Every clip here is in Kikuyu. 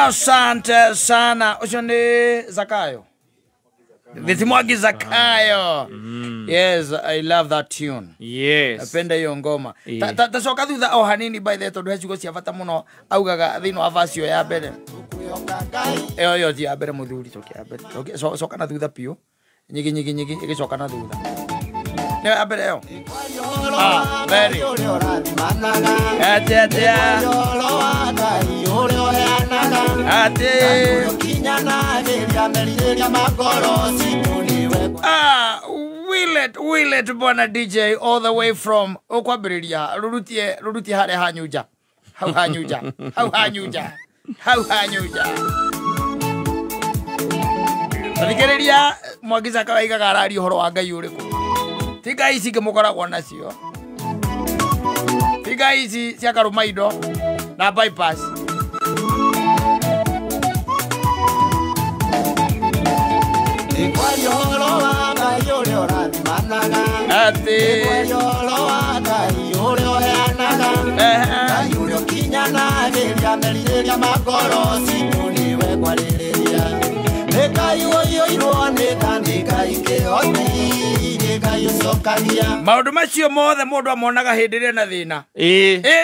Asante sana. Ucio ni Zakayo. Mwangi Zakayo. Yes, I love that tune. Yes. Napenda hiyo ngoma. Tacoka thutha o hanini by the tondu he ciugo cia bata muno augaga thiini wa verse ya mbere. Ĩyo ĩyo ti ya mbere muthuri, cokia ya mbere. Coka na thutha piũ. Nyigi nyigi nyigi igicoka na thutha. Nĩ ya mbere ĩyo. Ah, very. Ate ate. Ate. Ah, Willet bwana DJ all the way from ukwambiriria rurutie haria hanyuja. Hau hanyuja. Hau hanyuja. Hau hanyuja. Thikiriria Mwangi Zakayo aigaga araria uhoro wa Ngai uriku. Ti ngai ici ingĩ mũkoragwo nacio. Ti ngai ici cia karũmaindo na bypass. Ati maundu macio mothe mundu amonaga hindi ria na thina.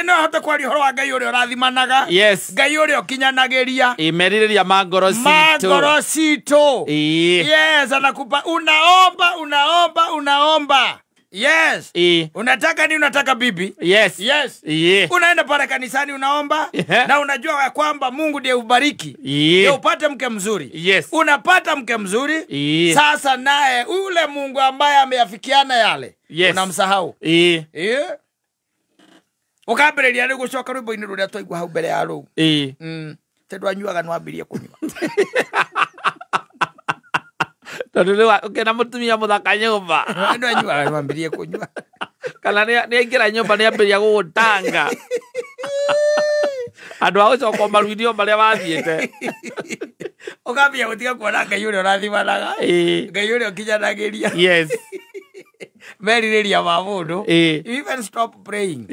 No ahote kwaria uhoro wa Ngai uria urathimanaga. Yes. Ngai uria ukinyanagiria merirĩria ma ngoro citũ. Ma ngoro citũ. Yes, anakupa unaomba unaomba unaomba. Yes. Unataka ni unataka bibi. Yes. Yes. Unaenda pale kanisani unaomba. Yeah. Na unajua kwamba Mungu ndiye ubariki. Ndiye upate mke mzuri. Yes. Unapata mke mzuri. Sasa naye ule Mungu ambaye ameafikiana yale. Yes. Unamsahau. Ukambĩrĩria rĩu gũcoka rwĩmbo-inĩ rũrĩa twaigua hau mbere ya rũu. Tondũ anyuaga no ambĩrĩrie kũnyua. Tondũ rĩu ũkĩona mũtumia mũthaka nyũmba. Andũ anyuaga no ambĩrĩrie kũnyua. Kana nĩ aingĩra nyũmba nĩ ambĩrĩria gũgũtanga. Andũ a gũcoka maruithio marĩa wathiĩte. Ũkambia gũtiga kuona Ngai ũrĩa ũrathimanaga. Ngai ũrĩa ũkinyanagĩria. Yes. Merirĩria ma mũndũ. You even stop praying.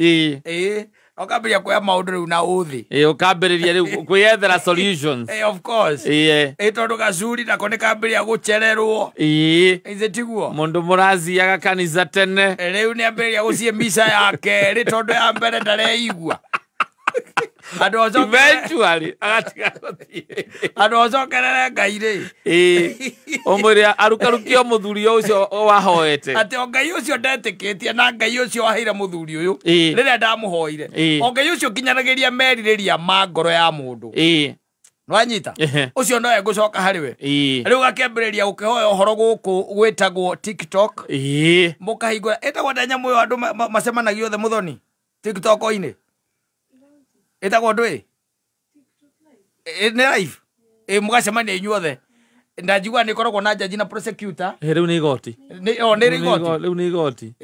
Ũkambĩrĩria kuoya maũndũ rĩu na ũthĩ. Ũkambĩrĩria rĩu kwĩyethera solutions. Of course. Tondũ gacuri nako nĩ kambĩrĩria gũcererwo. Ithe tiguo? Mũndũ mũrathiaga kanitha tene. Rĩu nĩ ambĩrĩria gũciĩ misa ya kerĩ tondũ ya mbere ndareigua. Eventually agatiga gũthiĩ. Andũ acokerere Ngai rĩ. Ũmwĩre arukarukio mũthuri ũcio wahoete. Atĩ o Ngai ũcio ndetĩkĩtie na Ngai ũcio waheire mũthuri ũyũ rĩrĩa ndamũhoire. O Ngai ũcio ũkinyanagĩria merirĩria ma ngoro ya mũndũ. Nwanyita? Ũcio nowe ngũcoka harĩ we. Rĩu gakĩambĩrĩria gũkĩhoya ũhoro gũkũ gwĩtagwo TikTok. Mũkahingũra ĩtagwo ta nyamũ ĩyo andũ macemanagia othe mũthoni TikTok-inĩ. Ĩtagwo ndũĩ? Nĩ live. Mũgacemania inyuothe. Na njigua nĩ ĩkoragwo na jaji na prosecutor. Rĩu nĩ igoti. Nĩ igoti. Rĩu nĩ igoti.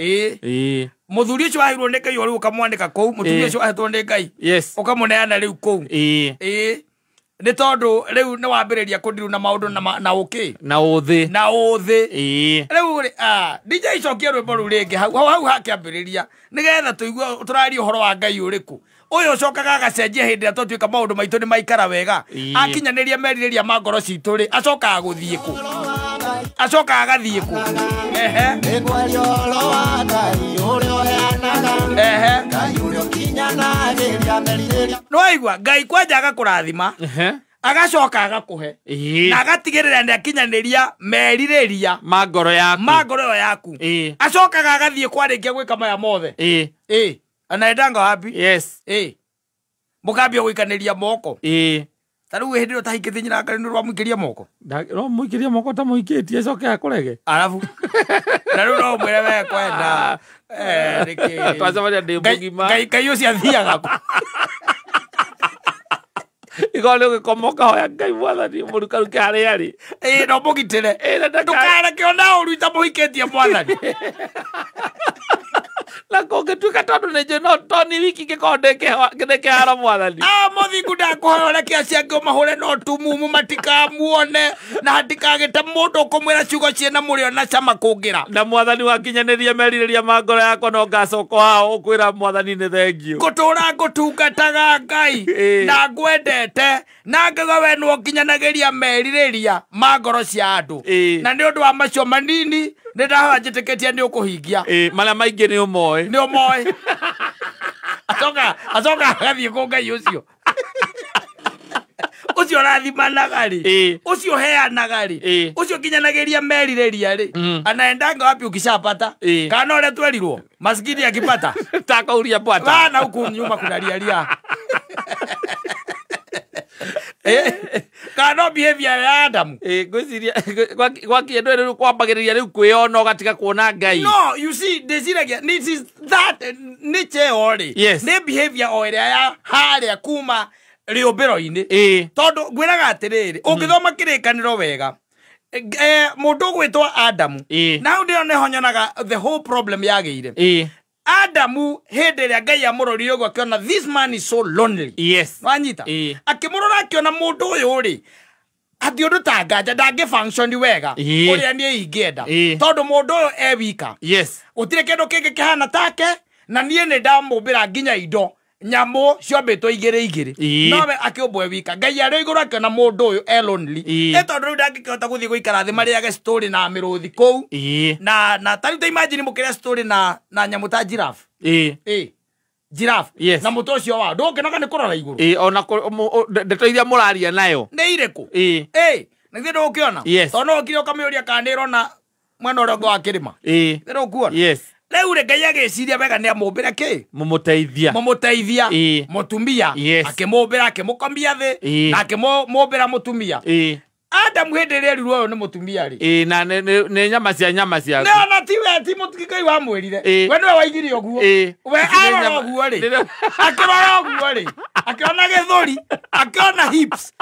Mũthuri ũcio waheirwo nĩ Ngai rĩu ũkamwandĩka kũu. Mũtumia ũcio wahetwo nĩ Ngai. Yes. Ũkamũneana rĩu kũu. Nĩ tondũ rĩu nĩ wambĩrĩria kũndiru na maũndũ na ũkĩ. Na ũthĩ. Na ũthĩ. Rĩu rĩ, DJ icokie rwĩmbo rũu rĩngĩ hau hau hakĩambĩrĩria nĩgetha tũigue tũraria ũhoro wa Ngai ũrĩkũ. Ũyũ ũcokaga agacenjia hĩndĩ ĩrĩa twatuĩka maũndũ maitũ nĩ maikara wega. Akinyanĩria merirĩria ma ngoro citũ rĩ, acokaga gũthiĩ kũ? Acokaga agathiĩ kũ? Nĩwaigua Ngai kwanja agakũrathima, agacoka agakũhe na agatigĩrĩra nĩ akinyanĩria merirĩria ma ngoro yaku. Ma ngoro ĩyo yaku. Acokaga agathiĩ kwarĩkia gwĩka maya mothe. Anaendanga wapi? Yes. Mũkambia gũikanĩria moko. Ta rĩu hĩndĩ ĩyo ũtahikĩtie nyina Ngai nĩ ũramũikĩria moko. No mũikĩrie moko ta mũhikĩtie acoke akũrege. Arabu. Na rĩu no ũmwĩre we kwenda. Nĩkĩ? Twacemania ndĩ mũgima. Ngai ũcio athiaga kũ? Igoro nĩ ũgĩkoma ũkahoya Ngai mwathani mũrukaruke harĩa arĩ. No mũgitĩre. Ndũkareke ona ũru itamũhikĩtie mwathani. Na kũngĩ Ngĩtuĩka tondũ nĩ njũĩ no to ni wiki ngĩkorwo ndĩ kĩharo mwathani. Mũthingu ndakũhoya ũreke acio angĩ ũmahũre no tumumu matikamuone na hatikagĩte mũndũ ũkũmwĩra ciugo ciĩna mũrĩo na cama kũngĩra. Na mwathani wakinyanĩria merirĩria ma ngoro yakwa no ngacoka hao ũkwĩra mwathani nĩ thengiũ. Ngũtũra ngũtungataga Ngai na ngwendete na ngauga we nĩwe ũkinyanagĩria merirĩria ma ngoro cia andũ. Na nĩ ũndũ wa macio manini nĩ ndahoya njĩtĩkĩtie nĩ ũkũhingia. Marĩa maingĩ nĩ ũmoĩ. Nĩ ũmoĩ. Acoka agathiĩ kũ Ngai ũcio. Ũcio ũrathimanaga rĩ, ũcio ũheanaga rĩ, ũcio ũkinyanagĩria merirĩria rĩ, anaendanga wapi ukishapata? Kana ũrĩa twerirwo maskini akipata takauria bwata bana huku nyuma kuna riaria. Kana behavior ya Adamu. Ngwĩciria gwakinya ndũĩ rĩu kwambagĩrĩria rĩu kwĩyona ũgatiga kuona Ngai. No, you see, ndĩciragia this is that nature ĩyo rĩ, nĩ behavior o ĩrĩa ya harĩa kuma rĩũmbĩro-inĩ. Tondũ ngwĩraga atĩrĩrĩ, ũngĩthoma kĩrĩkanĩro wega, mũndũ ũgwĩtwo Adamu, na hau ndĩo nĩho nyonaga the whole problem yagĩire. Adamu hĩndĩ ĩrĩa Ngai amũrorire ũguo akĩona this man is so lonely. Yes. Wanyita? Akĩmũrora akĩona mũndũ ũyũ rĩ, hati ũndũ ta nganja ndangĩ function wega ũrĩa niĩ ingĩenda. Tondũ mũndũ ũyũ e wika. Yes. Gũtirĩ kĩndũ kĩngĩ kĩhana take na niĩ nĩ ndamũmbĩra nginya indo nyamũ ciombĩtwo igĩrĩ igĩrĩ. Nowe akĩũmbwo e wika. Ngai arĩ igũrũ akĩona mũndũ ũyũ e lonely. Tondũ rĩu ndangĩkĩhota gũthiĩ gũikara thĩ marĩage story na mĩrũthi kũu. Na ta rĩu ta imagine mũkĩrĩa story na nyamũ ta giraffe. Giraffe. Yes. Na mũtwe ũcio wao ndũngĩnoga nĩ kũrora igũrũ. Ona ndeto iria mũraria nayo nĩ irĩkũ? Na githĩ ndũgũkĩona? Tondũ no ũkire ũkamĩũria kana nĩ ĩrona mwena ũrĩa ũngĩ wa kĩrĩma. Githĩ ndũkuona? Yes. Rĩu rĩ Ngai agĩciria wega nĩ amũmbĩre kĩ? Mũmũteithia. Mũmũteithia. Mũtumia. Akĩmũmbĩra akĩmũkomia thĩ na akĩmũmbĩra mũtumia. Adamu hĩndĩ ĩrĩa erirwo ũyũ nĩ mũtumia rĩ. Na nĩ nyama cia nyama ciaku. Nĩ ona ti we ti Ngai wamwĩrire. We nĩwe waigire ũguo. We arora ũguo rĩ. Akĩrora ũguo rĩ. Akĩona gĩthũri, akĩona hips.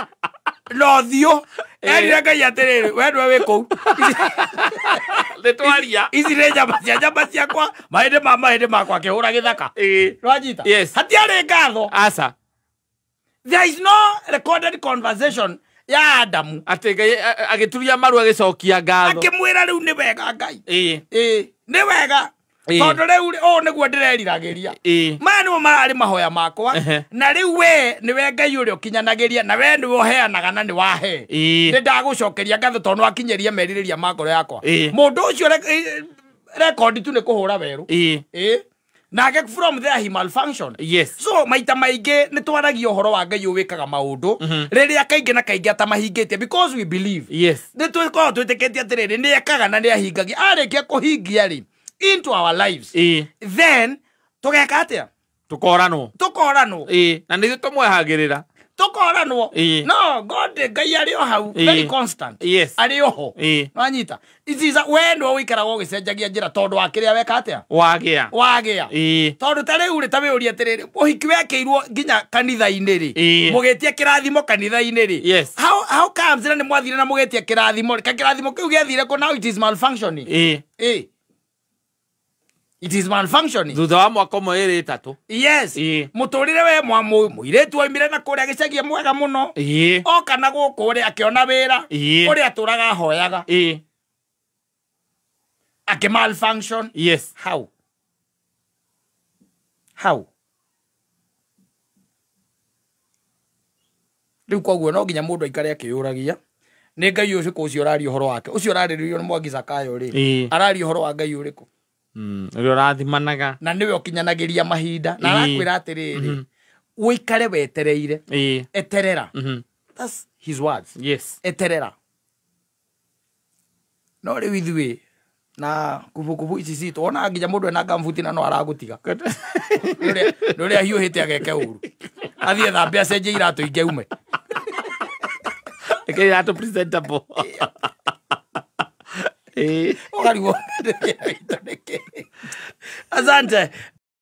Na ũthiũ. Erire Ngai atĩrĩrĩ, we nĩwe wĩ kũu. Nĩtwaria. Ici nĩ nyama cia nyama ciakwa, mahĩndĩ ma mahĩndĩ makwa akĩhũra gĩthaka. Nĩwanyita? Yes. Hatiarĩ ngatho. Aca. There is no recorded conversation ya Adamu. Atĩ Ngai agĩturia maru agĩcokia ngatho. Akĩmwĩra rĩu nĩ wega Ngai. Nĩ wega. Tondũ rĩu ũũ nĩguo ndĩreriragĩria. Maya nĩmo mararĩ mahoya makwa. Na rĩu we nĩwe Ngai ũrĩa ũkinyanagĩria na we nĩwe ũheanaga na nĩ wahe. Nĩ ndagũcokeria ngatho tondũ nĩwakinyĩria merirĩria ma ngoro yakwa. Mũndũ ũcio rekondi tu nĩ kũhũra werũ. Nake from there he malfunctioned. Yes. So maita maingĩ nĩ twaragia ũhoro wa Ngai ũwĩkaga maũndũ rĩrĩa kaingĩ na kaingĩ atamahingĩtie because we believe. Yes. Nĩ twĩkoragwo twĩtĩkĩtie atĩrĩrĩ nĩ ekaga na nĩ ahingagia. Arĩkia kũhingia rĩ into our lives. Then tũgeka atĩa? Tũkoranwo. Tũkoranwo. Na nĩ tũmwehagĩrĩra. Tũkoranwo. No God Ngai arĩ o hau very constant. Yes. Arĩ o ho. Wanyita. It is we nĩwe ũikaraga ũgĩcenjagia njĩra tondũ wa kĩrĩa weka atĩa? Wagĩa. Wagĩa. Tondũ ta rĩu rĩ ta wĩũrie atĩrĩrĩ ũhiki wekĩirwo nginya kanitha-inĩ rĩ. Mũgĩtia kĩrathimo kanitha-inĩ rĩ. Yes. How comes na nĩ mwathire na mũgĩtia kĩrathimo rĩ? Ka kĩrathimo kĩu gĩathire kũ? Now it is malfunctioning. It is malfunctioning. Thutha wa mwaka ũmwe ĩrĩ ĩtatũ. Yes. Mũtũrĩre we mũirĩtu oimire na kũrĩa gĩcagi mwega mũno. Oka na gũkũ rĩ akĩona wĩra ũrĩa atũraga ahoyaga. Akĩ malfunction. Yes. How? How? Rĩu koguo no nginya mũndũ aikare akĩyũragia nĩ Ngai ũcio ũcio ũraria ũhoro wake. Ũcio ũrarĩrĩrio nĩ Mwangi Zakayo rĩ. Araria ũhoro wa Ngai ũrĩkũ? Ũrĩa ũrathimanaga. Na nĩwe ũkinyanagĩria mahinda. Na arakwĩra atĩrĩrĩ, ũikare wetereire. Eterera. That's his words. Yes. Eterera. No rĩu ithuĩ na kubukubu ici citũ ona nginya mũndũ ena ngambuti na no aragũtiga. Nĩ ũrĩa ahiũhĩte ageke ũru. Athiĩ thambe acenjie iratũ ingĩ aume. Ĩkĩra iratũ presentable. Ũkarigwo. Asante.